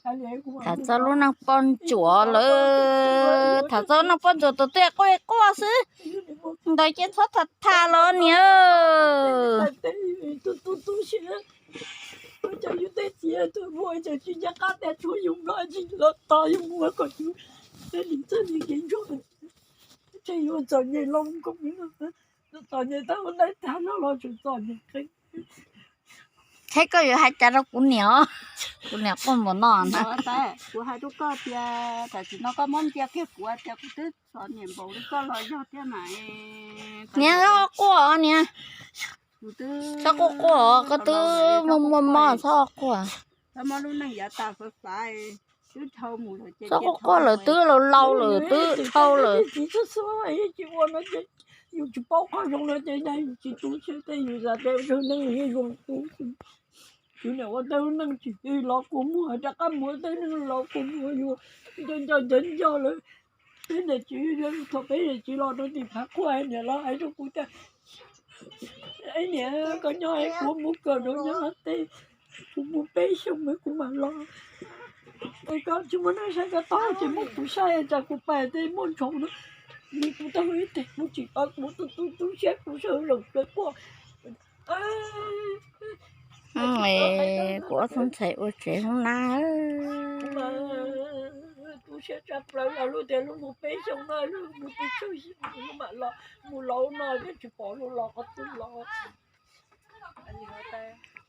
Tham txog lub neej poj ntsuam lawm, tham txog lub neej poj ntsuam tus twg quaj quaj xwb, ntawd ces txhob tham tham los niam. Thiab koj yuav hais cas rau kuv niam os? Kuv niam quaj npaum no na. Kuv hais rau koj tias tam sim no koj muab ntsia kiag kuv tias kuv twb txom nyem npaum li koj los yog thiab mas. Niam, txhob quaj niam. Txhob quaj quaj, koj twb muaj muaj mob txhob quaj. Txhob quaj quaj lawm, twb laus laus lawm, twb dhau lawm. Yus tsis paub qhov zoo no ces yus tsis tu siab tej, yus xav tias yus neej zoo tu. Yus niam ua tej lub neej tsis los kua muag, rov qab mus ua tej neeg los kua muag, yus nco nco nco nco lawm. Peb niam txiv, thaum peb niam txiv los rau tim phav quaj, niam los hais rau kuv tias, niam, koj nyob es kuv mus kawm nrov nyob tej, kuv mus peb xyoo mas kuv mam los. Es koj tsis muaj neeg saib koj tau ces muab kuv saib, cas kuv pais tej muaj ntshauv no, nws kuv tau ib teg kuv tsis tau, kuv tu tu tu siab kuv sawv zaum sawv quaj. Kuv ob tug ntxhais ua tsev hoob nab. Tu siab tshaj plaws, lub tias lub mus peb xyoo no, lub mus peb xyoo mam los, mus laus no twb tsis pom lub los qhov twg los.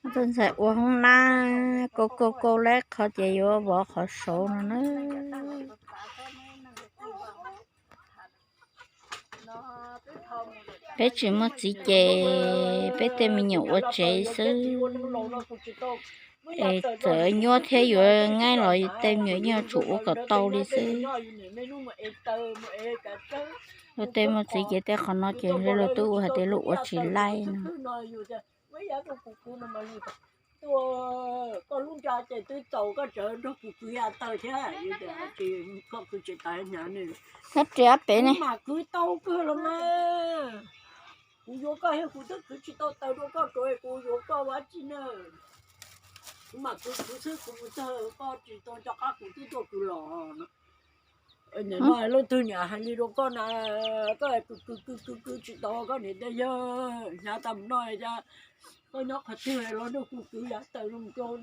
Ob tug ntxhais ua hoob nab, kau kau kau lawm qhov ces yuav vov qhov saud no na. Peb tsis muaj txiv ces peb tej me nyuam ua tsev xwb. Es txawm nyuaj thiab yuav ngaib los tej me nyuam yeej yuav tsum ua kom tau li xwb. Luag tej muaj txiv ces tej qhov no ces luag twb ua hais tias luag ua tsis laij no. Koj lub nra ces twb txaus, koj tseem nrog kuv kwv yav taw thiab. Koj kwv tsis tau hnyav nws. Nyob riam pem ne. Kuv mam kwv tau kawg los mas. Kuv yuav koj, kuv twb kwv tsis tau taws rau koj rau kuv yuav koj ua tsi na. Kuv mam kwv kwv xwb, kuv mus txog koj tsis tau rov qab kuv twb tuaj kwv los. Leej twg niam hais li rau koj na, koj kwv kwv kwv kwv kwv tsis tau, koj niam tias yog hnyav tag mus no, koj nyob qhov twg los nrog kuv kwv yav taw rau ntawm.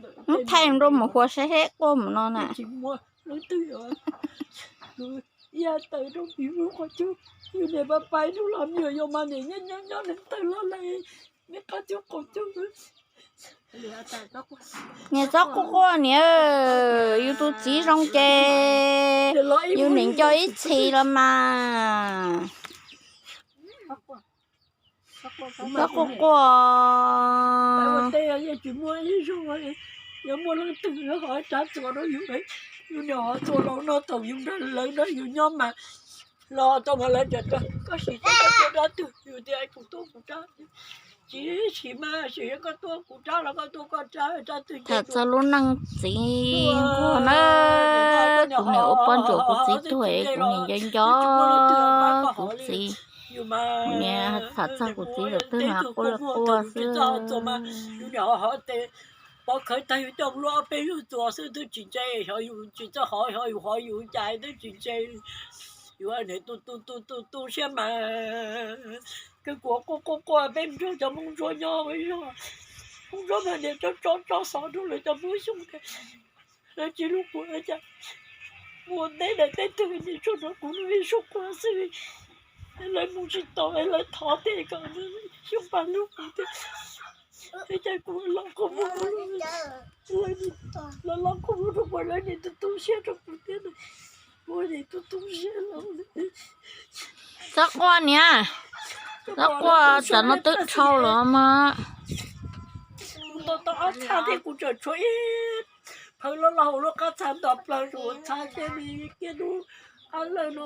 Thaij rau mus huas saib seb quaj mus no na. Tsis muaj leej twg, kwv yav taw rau pim lub qhov cub, yus niam pais pais nub los me nyuam yaus mas niam nyob nyob nyob neev taw los lawm, me qab cub qaum cub. Niam txhob quaj quaj niam, yus tus txiv zoo ces yus niam nco ib txhis los mas. Txhob quaj quaj. Yog muaj leej twg ho tsav txuas rau yus, yus niam ho txuas los no thaum yus nrog lawv nrog yus nyob mas, los tau mas lawv tias koj sim tuaj koj tuaj rab twg, yus tias kuv tuaj kuv rab. Tsis sim mas sim yog koj tuaj kuv rab los koj tuaj koj rab, rab twg. Tham txog lub neej txiv nquag na, kuv niam ua poj ntsuam kuv txiv tuag es kuv niam nco nco kuv txiv. Kuv niam tham txog kuv txiv tus twg mas quaj quaj xwb. Pov khawv tag yus coj lub ob peb lub txuas xwb twb tsis ntse, xyov yus tsis txawj hov, xyov yus hov yus cas twb tsis ntse. Yus niam tu tu tu tu tu siab mas, kawg kuv quaj quaj quaj peb mus nrog cov Hmoob Ntsuab nyob ua zog. Hmoob Ntsuab mas niam tso tso tso xov rau lawv cov Hmoob Xyooj tias lawv tsis hlub kuv cas mus teb daim teb twg niam tsuas nrog kuv ib suab quaj xwb. Lawv mus tsis tau, lawv thov tias kom Xyooj pab hlub kuv tiag. Cas kuv los qhov muag, lawv los qhov muag rau kuv, lawv niam tu tu siab rau kuv thiab, kuv niam tu tu siab los. Txhob quaj niam, txhob quaj, tsam no twb dhau los mas. Tau tau ob txhab thiab kuv tseem tshuav ib phawv loj loj hauv lub qab txhab nto plaws, txhab thiab me kiag lub qab lawj no,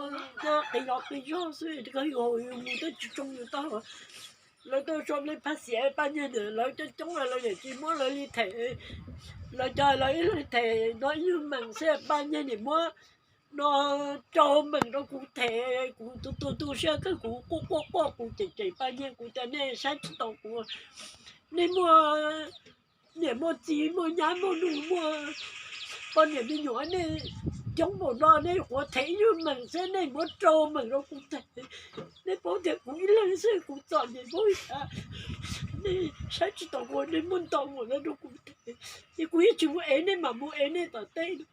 qis zog qis zog xwb, koj yus mus twb tsis tsoo yus taub hau. Lawv tuaj tso nplej phaj xiav paj nyiag ntawm lawv coob coob, lawv niam tsis muab lawv li them. Lawv cov lawv ib leeg them no ib nyuag meem xwb, paj nyiag niam muab no rau meem rau kuv them, kuv tu tu tu siab kawg, kuv quaj quaj quaj, kuv cem cem paj nyiag, kuv tias nej saib tsis taus kuv, nej muaj niam muaj txiv muaj nyab muaj nus muaj Niam me nyuam nej coob npaum no nej yuav qhuav them ib nyuag meem xwb nej muab rau meem rau kuv them. Nej paub tias kuv ib leeg xwb kuv txom nyem paub li cas, nej saib tsis taus kuv nej muab ntau npaum no rau kuv them. Ces kuv yeej tsis mus ev nej mam mus ev nej tom teb no.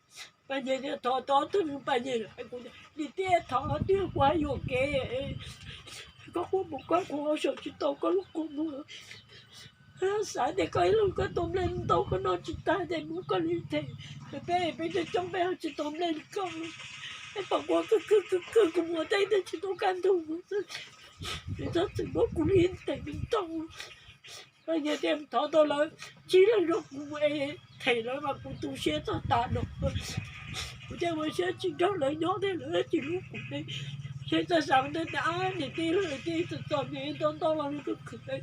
Paj Nyem tias thov thov tug Paj Nyem hais kuv tias niam tij thov twb yog kuv hais yuam kev, koj quaj mus koj quaj saum tsis tau koj lub qhov muag. Xav tias koj ib leeg koj tua nplej ntau koj noj tsis tag ces muab koj li them, peb peb coob coob peb ho tsis tau nplej li koj. Peb pom kuv khwv khwv khwv khwv kuv mus tej tej tsis tau kaj ntug xwb, nws txhob txwm muab kuv li them ntau. Yog tias thov tau lawv tsib leeg nrog kuv mus es them lawv mas kuv tu siab txog tas no. Kuv thiaj ua siab tsis nrog lawv nyob thiab lawv tsis hlub kuv li. Ces txawm xav tias niam tij los niam tij txom txom nyem ntau ntau los nws khwv khwv,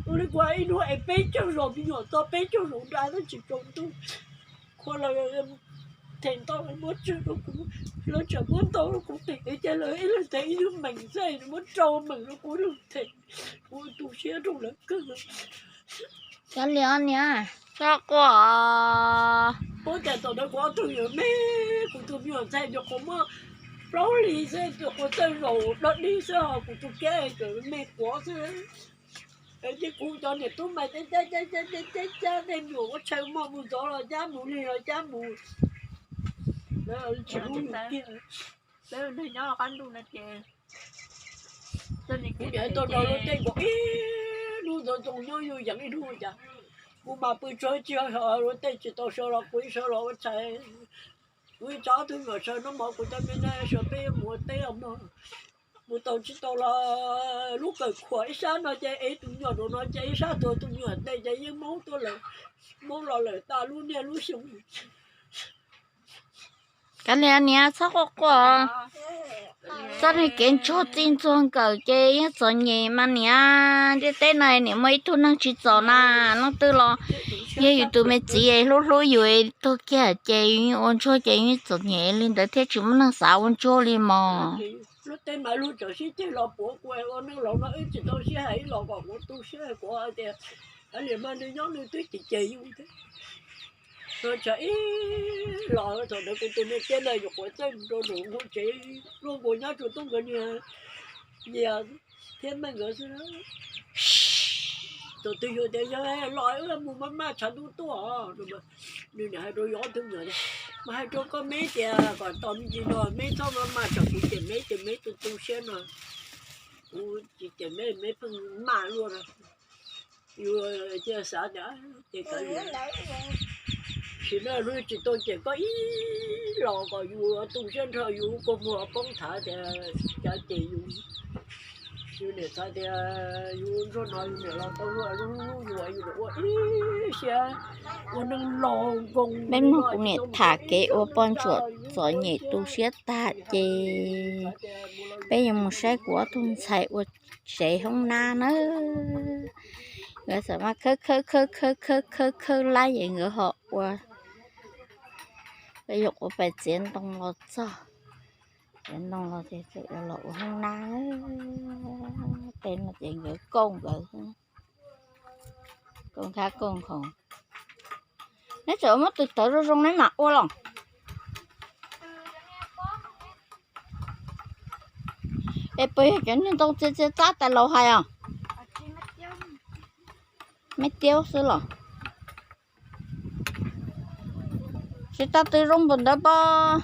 ua li kuv ib hnub es peb caug zaus me nyuam txog peb caug zaus nra twb tsis tsaus ntuj. Qhuav lawv them ntau lawv muab tswj rau kuv, lawv tseem muab ntau rau kuv them ces lawv ib leeg them ib nyuag meem xwb muab rau meem rau kuv ib leeg them. Kuv tu siab rau lawv kawg. Cov liam niam, txhob quaj. Ua cas thaum ntawd kuv ob tug yuav me, kuv tus me nyuam ntxhais nyuam qhuav muaj plaub hlis xwb, nyuam qhuav txawj zaum dog dig xwb ho kuv tus kiab tseem me quav xwb. Ces kuv cov niam tub mas cab cab cab cab cab cab tej me nyuam ua tshais moj mus ntxov los cab mus lig los cab mus. Tsis hlub yus kiag. Kuv niam tau rau luag tej nkaus ib hnub ntxoov ntxoo nyob yus yees ib hnub cas. Kuv mas pw tsuag tsis luag tej tsis tau sawv los kuv ib sawv los ua tshais. Kuv ib tsob twb nyuam sawv noj mov kuv cov me na sawv peb mus ua teb os mog. Mus tau tsis tau los lub kawm khuam ib sab no ces ev tus me nyuam rau no ces ib sab tuav tus me nyuam tes ces yeej maub tuaj lawm, maub los lawm tas lub niaj lub xyoo. Kav liam niam txhob quaj quaj. Txoj kev ntsuag txij ntsuag nkawm ces yeej txom nyem mas niam. Ntiaj teb no niam muaj ib tug neeg tsis txom na, leej twg los yog yus tus me txiv hlub hlub yus tuag kiag ces yus yeej ua ntsuag ces yeej txom nyem li ntawd thiab tsis muaj neeg xav ua ntsuag li mog. Lub teb mas luag tseem sib ceg los puav kuv ua neej laus no wb tsis tau sib hais ib los kom kuv tu siab kuv tias, liam mas nws nyob nws twb cem cem yus thiab. Tsam ib los thaum ntawd kuv tus me txiv ntawd nyuam qhuav txawj rau nws mus tsev, luag nkaus nyob tsuas tub nkawd niag nyias thiab Meej nkawd xwb. Thaum twg yus tias yog los wb mus maj maj tshav ntuj tuaj, nws niam hais rau yus ob tug me nyuam tias, mas hais rau koj meb tias kom tos me ntsis no meb txhob maj maj tsam kuv cem meb ces meb tu tu siab no. Kuv tsis cem meb, meb pheej maj luaj no. Yus cia xav tias ces kav liam, sim no lub tsis tau cem koj ib los kom yus tu siab nrho yus kua muag poob thav tias cav cem yus. Yus niam xav tias yus ntsuag no yus niam los tau luaj lub yus yus ua ib siab ua neeg laus nkoos. Peb mloog kuv niam tham kev ua poj ntsuam txom nyem tu siab tag ces peb yuav mus saib kuv ob tug ntxhais ua tsev hoob nab na. Nkawd xam maj khawb khawb khawb khawb khawb khawb khawb lab es nkawd ho ua, yuav quav pais txiav ntoo los txog, txiav ntoo los ces txawm los ua hoob nab. Tej no ces nkawd kauj nkawd, kauj nkhab kauj nkhoos. Neb tseem muab tus tawv zoo zoo neb mam ua los? Es puas yog cov niag ntoo txiav txiav txab tas laus hais os? Meb tiab xwb los? Tsis tau tw zoo npaum ntawd pob.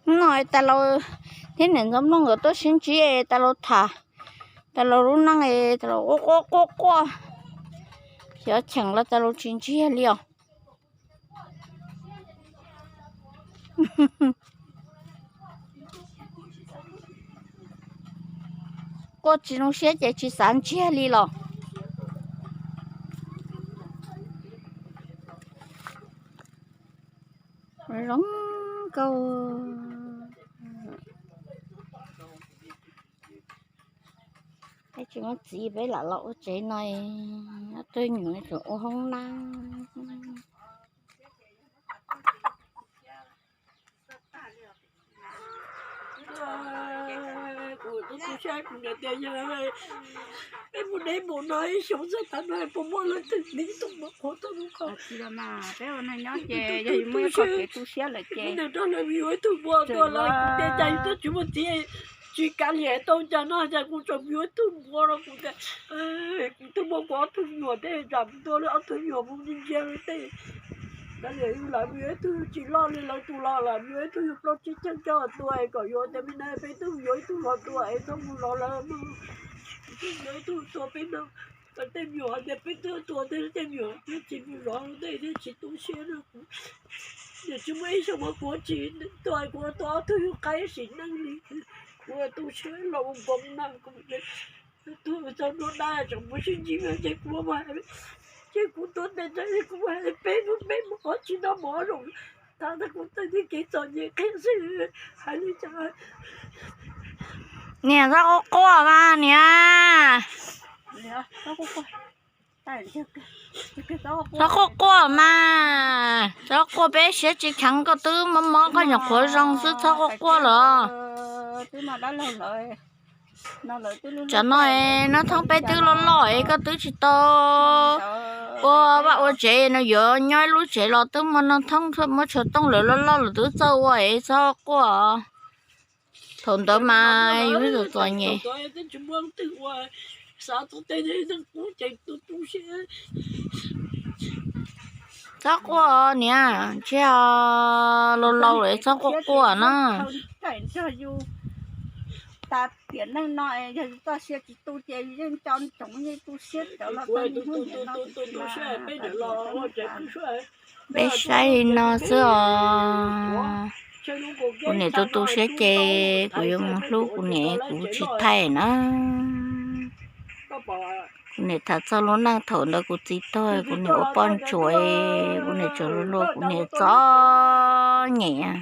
Hnub no tas laus thiab niam ntxov mloog nkawd tuaj sib ntsib tas laus tham, tas laus lub neej tas laus quaj quaj quaj quaj, xyov cheem los tas laus tsis ntsiag li os. Quaj tsis zoo siab ces tsis xav ntsiag li los. Zoo nkauj. Peb tsis muaj txiv peb lam los ua tsev no, ob tug nyuam tseem ua hoob nab. Peb mus deb npaum no ib xyoos txog tav no puas muaj leej twg nrog peb ua neeg nyob ces yog muaj ib qho kev tu siab lawm ces nrog lawv yuav ib tug npua tuaj los kuv tias cas yus twb tsis muaj txiv, tsis kav liam tau cas no cas kuv tseem yuav ib tug npua los kuv tias kuv twb muaj kuv ob tug nyuam thiab tsam tua lawv ob tug nyuam mus ntsia ntsia lawv tej. Kav liam yus lam yuav ib tug tsis loj li lawv tus los lam yuav ib tug yus plaub tsib caug coj tua es kom yuav tias me na peb twb yuav ib tug los tua es txhob mus los lawm no. Kuv twb yuav ib tug tua peb no, tej me nyuam hais tias peb twb tua tej me nyuam thiab tsis mus zov tej thiab tsis tu siab no. Kuv niam tsis muaj ib xyoos mas kuv tsis tua, kuv tua ob tug yus qaib sim neej li. Kuv tu siab los ua nkoos na, kuv tug txog nruab dab tseem mus sib ntsib ces kuv mas, ces kuv tuav tes ntawd kuv hais peb hnub peb mus qhov tsis noj mov zoo, tas kuv txoj kev txom nyem qhia xwb, hais li cas. Niam, txhob quaj quaj mas niam. Txhob quaj quaj mas, txhob quaj, peb siab tsis kheev, koj twb mob mob koj nyuam qhuav zoo xwb txhob quaj quaj los. Tsam no es Nab Thoob peb twb loj loj es koj twb tsis tau ua vaj ua tsev no, yuav nyob ib lub tsev los twb muaj Nab Thoob muab Tshuas Tooj lawv loj loj lawm twb txawj ua es txhob quaj. Thaum ntawd mas yus txom txom nyem. Txhob quaj niam, ntsiag laus laus lawm txhob quaj quaj na. Tiam neej no yog yus txoj sia tsis tu ces yus yeej nco ntsoov yeej tu siab cov los tau niaj hnub niam no. Peb saib li no xwb os. Kuv niam tu tu siab ces kuv yuav mus hlub kuv niam, kuv tsis thaij na. Kuv niam tham txog lub neej thaum ntawd kuv txiv tuag, kuv niam ua poj ntsuam, kuv niam tseem luag luag, kuv niam txom nyem.